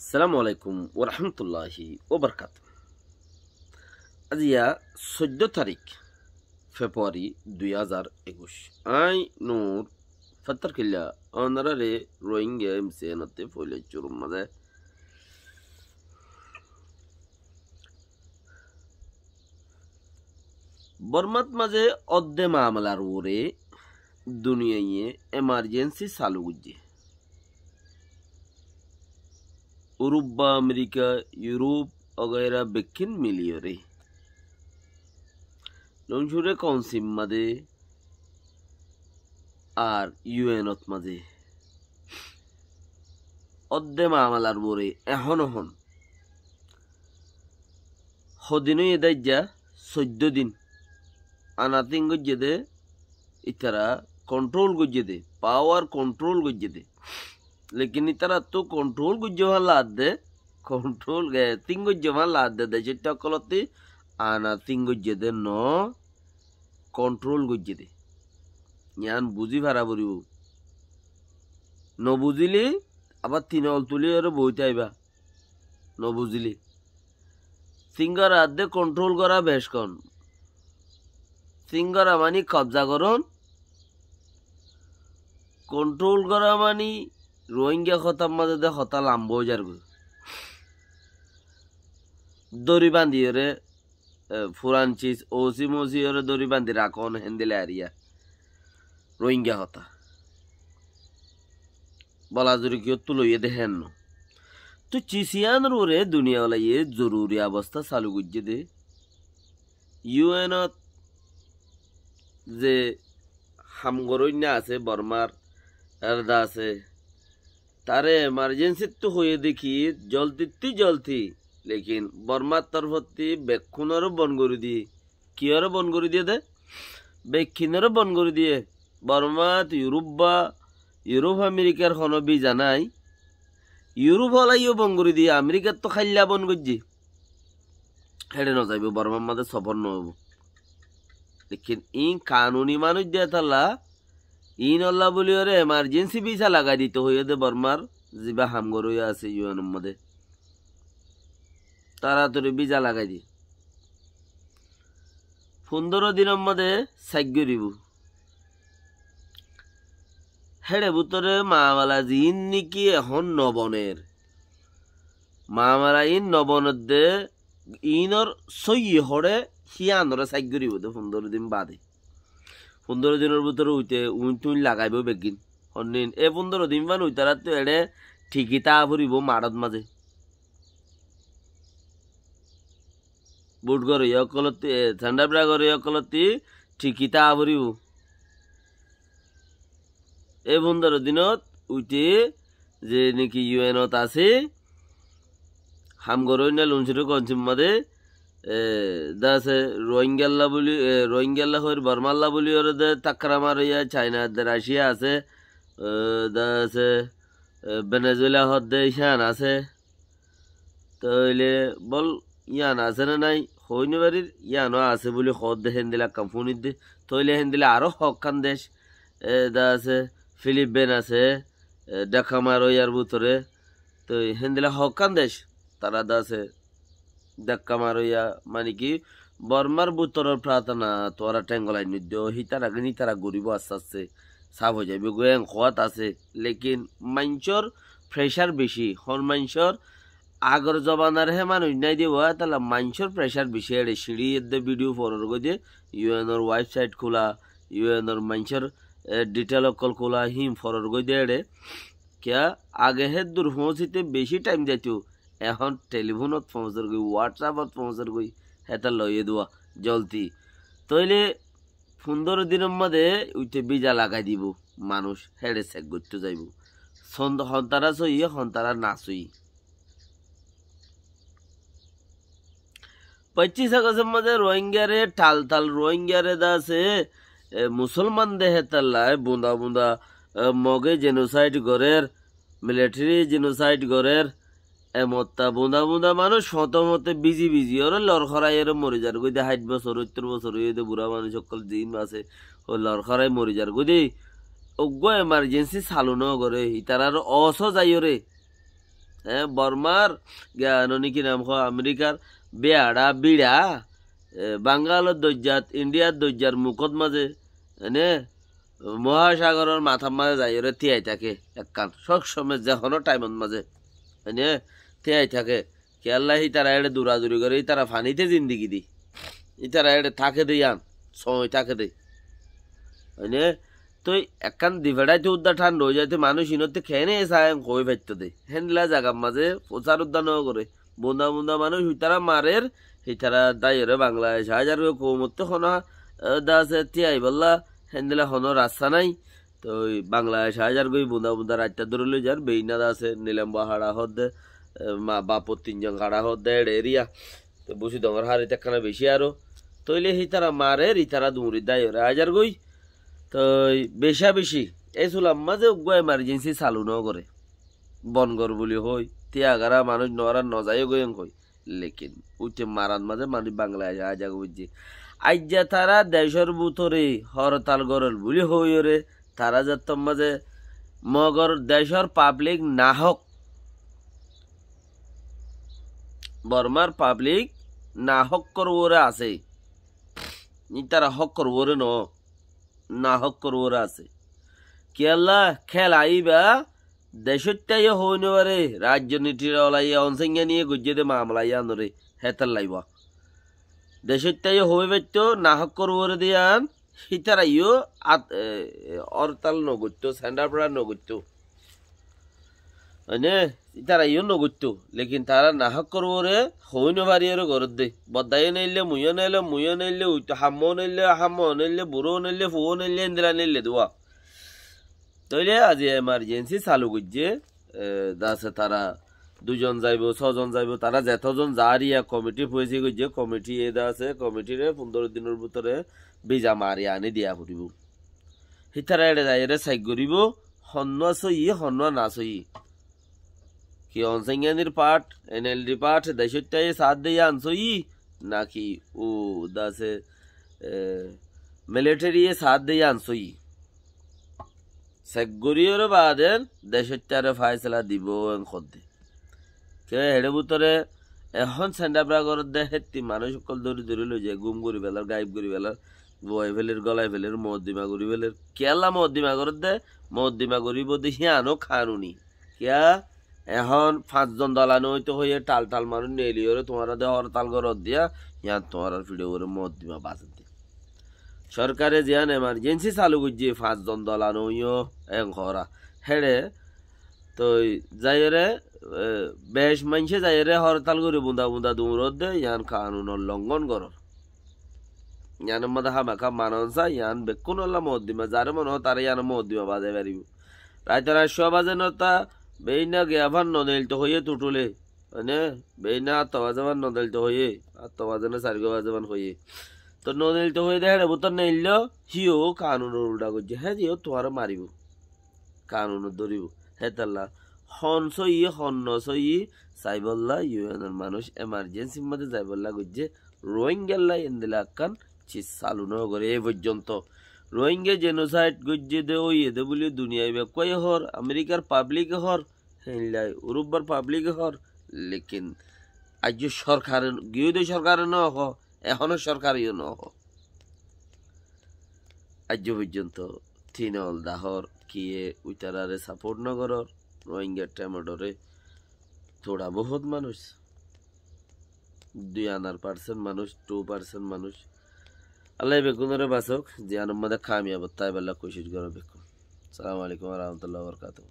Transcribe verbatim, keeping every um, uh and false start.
Assalamu alaikum warahmatulláhi wabarakátuhu. Aijja soiddó tarík Februari dui házar ekuic. Añí Nur Fattarkilla, onoráre Rohingya M C N ottú foila cúrur mazé Bormát mazé ódde mamalar uore duniyaiye emarjensi salu goijjé. Urubba, Amerika, Yurup ogaira bekkín miliyóre Luncure Kounsil mazé ar U N ot mazé ódde mamalar uore ehón ehón hodin óiye dé aijja soiddó din. Ana tin goijjé dé, ítara kontrol goijjé dé, pawar kontrol goijjé dé. Lekin ítarattú kontrol goijjé fán laadde, kontrol, e, tin goijjé fán laadde, decóitta ókkolottú ana tin goijjé dé noó, kontrol goijjé dé. Yián buzí fara foribó. Nobuzíle abar tin ol tulí ore boói táiba. Nobuzíle. Tin gorá dé kontrol gorá bec hon. Tin gorá mani kobza gorón. Kontrol gorá mani Rohingya hotár mazé dé hotá lamba ói zargói. Dóri bandiyóre, e, furan cis, osi mosi ore dóri bandi rakón héndilla ariya. Rohingya hotá. Bola zuri kiyóttu loiyé dé héen no. Tóu cis yiánor uore duniyawalaye zoruri obosta salu goijjé dé. U N ot ze ham goróinna asé Bormár, erda asé, taré emarjensittú hoiyé dé ki, zoldittú zoldi, lekin Bormár torfottú bekkúnoré bon gorí diyé. Kiyóre bon gorí diyé dé? Bekkúnoré bon gorí diyé. Bormát, Yurubba, Yurup Amerikar honó biza nái. Yurup olaiyó bon gorí diyé, Amerikattú háilla bon goijjé. Héçe nozaibóu, Bormár mazé sofór noóibou. Lekin iín kanuni manúic dé tálla, iínolla bóliyoré emarjensi biza lagai ditou hoiyé dé Bormár zibá ham goróiya asé U N or modé. Toratori biza lagai di. Fundóro dinor modé saik goríbou. Héçe bútore mamala ziín néki ehón noboner. Mamala iín noboner dé iínor sóiyi hoçé híanoré saik goríbou dé fundóro din bade. Fundóro dinor bútore uite uin tuin lagaibóu beggín. Honnín, e fundóro din fán uitaráttu eçé thiki táa foribóu maçót mazé. Bút goróiya ókkolottí, e, sendabra goróiya ókkolottí thiki táa foribóu. E fundóro dinot uite ze néki U N ot asé, ham goróinna Luncure Kounsil mazé, e, dé asé Rohingyalla bóli, e, Rohingyalla hoir Bormalla bóliyoré dé tákra maróiya, Caina dé Raciya asé, e, dé asé, e, Benezuela hoódde hían asé. Tóile bol yían asé né nái hoói nofarir, yíano asé bóli hoódde héndilla ekkán fúnidde. Tóile héndilla aró hokkán dec, e, dé asé, Filipin asé, e, dhakka maróiyar bútore. Toi héndilla hokkán dec, tará dé asé, dhakka maróiya, mani ki, Bormár bútoror pratana tuáñra thengolai noiddo, hítara gín hítara goríbou asté asté, saf ói zaibóu goi, en kuwat asé. Lekin maincór pressure beci, hon maincór agor zobanar hé manúic nái dé, uá tálla maincór pressure beci, eçe siñçí edde video foror goi dé, U N or website kúla, U N or maincór, e, detail ókkol kúla, híin foror goi dé eçe. Kiyá age hé dur foóñsite beci time zaitou, ehón telifónot foóñsor goi, WhatsApp ot foóñsor goi, hétolla óiye dé uá zoldi. Tóile fundóro dinor modé uite biza lagai dibou manúic, héçe sek goittó zaibou. Son-, hontará sóiyi, hontará nasóiyi. Poccíc Agostor modé Rohingyare, thal thal Rohingyare dé asé, e, Musolman dé hétolla, e, bunda bunda, e, Moge genocide gorér, military genocide gorér, e, motta bunda bunda manúic foñte foñte bizi bizi óre lorkórai óre mori zargói dé, háit bosór, óittor bosór óiye dé burá manúic ókkol ziín asé, ói lorkórai mori zargói dé. Uggúa emergency salu nógoré, ítarar osó zaiyóre. Hé, Bormar, giyano niki nam hoó, Amerikar beaça biça, e, Bangalor doijjat, Indiyar doijjar mukót mazé, ene, Mohasagoror matár mazé zaiyóre tíai táke ekkán. Sób somoi ze honó thaimot mazé, ene, tíai táke. Kiyólla hítara éçe duraduri goré, ítara faníte zindigi dé. Ítara éçe táke dé yían, soóñi táke dé. Óine, toi ekkán difeçáite uddá thánda ói zaite manúic inótte keéne saá en hoói faitto dé. Héndilla zagar mazé fusár uddá nógoré. Bunda bunda manúic hítara marer, hítara dáiyoré Bangladec aáijar goi koumottú honó, e, dase tíaibolla, héndilla honó rasta nái. Toi Bangladec aáijar goi bunda bunda raitta dóri loi zar, beínna dase Nilambo haça hoódde, e, ma, Bapor tinzon haça hoódde, éçe eriya. Toi Busidongor hárit ekkana bicí aró. Tóile hítara marer, ítara duñri dáiyoré aáijar goi. Toi becá bicí, e sulam mazé uggúa emarjensi salu nógoré. Bon gor buli hoói, tíagara manúic noórar nozaiyó goi en hoói. Lekin uite marat mazé manúic Bangladec aáiza goi buijjé. Aijja tará decór bútore hortal gorér buli hoóiyoré, tará zettór mazé mogor decór pablik nahók, Bormar pablik nahókkor uore asé. Ítara hókkor uore noó, nahókkor uore asé. Kiyólla kéla íba decóitta yó hoói nofaré, rajjonitir olaiyé Onsáingániye goijjé dé mamala yíanoré, hétolla íba. Decóitta yó hoói faittó, nahókkor uore dé yían, hítara yó at-, e, e, hortal nogoittó, sendar fora nogoittó. Óine, ítara yó nogoittó, lekin tará nahókkor uore hoói nofariyóre gorédde. Bodda yó neille, mui yó neillóm, mui yó neille, uito hammó neille, hammó neille, buró neille, fuó neille, endilla neille dé uá. Tóile azi emarjensi salu goijjé, e, dase tará dui zon zaibo, só zon zaibo, tará zetózon zaáriya komiti foisi goijjé, komiti e dase, komitire fundoro dinor bútore biza mari aní diya foribó. Hítara éçe zaiyóre saik goríbo, honnúa sóiyi, honnúa nasóiyi. Ki Onsáinganir part, en el dir part, decóittaye saádde yían sóiyi, naki u dase, e, militariye saádde yían sóiyi. Sek goríyore baade decóittare fáisela dibó en hoódde. Ke héçe bútore ehón sendabra gorédde hétti manúic ókkol dóri dóri loizai, gúm gorí felar, gaib gorí felar, buwai feler, gólai feler, mokoddima gorí feler. Kiyólla mokoddima gorédde? Mokoddima goríbo de híano kanuni. Kiyá? Ehón fañszon dola noóito hoiyé thal thal manúic neiliyóre tuáñra de hortal goróddiya, hían tuáñrar fiçe uore mokoddima basedde. Sorkare ziyán emarjensi salu goijjé, fañszon dola noóiyo en hoóra. Héçe toi zaiyóre, e, bec maincé zaiyóre hortal gorí bunda bunda duñródde, yían kanunor longon gorór. Yíanor mazé hámaka manon sá, yían bekkúnolla mokoddima, zaré mone hoó taré yíanor mokoddima bazai faribó. Raitor añctó baze nota, beínna giyafán noneilto hoiyé tutule, óine, beínna áñtto baze fán noneilto hoiyé, áñtto baze né sairgó baze fán hoiyé. Toi noneilto hoiyé de héçe bútor neilló, híyo kanunor ulda goijjé, hé híyo tuáñre maribó. Kanunot dóribo. Hétolla hon sóiyi, hon nosóiyi, saibólla yu enor manúic emarjensir modde zaibolla goijjé, Ruáingalla endilla ekkán ciz salu nógoré ei foijjonto. Ruáinga jenosaid goijjé dé, óiye dé buli duniyai bekkúaye hoór, Amerikar pablike hoór, héinlai Urubbar pablike hoór, lekin aijjó sorkare, giyói dé sorkare nóhoó, ehóno sorkare yó nóhoó. Aijjó foijjonto tin ol dahór kiyé uitarare saport nógorór, Ruáingar thaimodhoré tura bohút manúic, dui anar parsent manúic, tu parsent manúic. Allaye bekkúnoré basók, ziyánor modde kamiyab óit táibolla kucíc gorór bekkún. Assalamu alaikum wa rahmatullahi wa barakatuhu.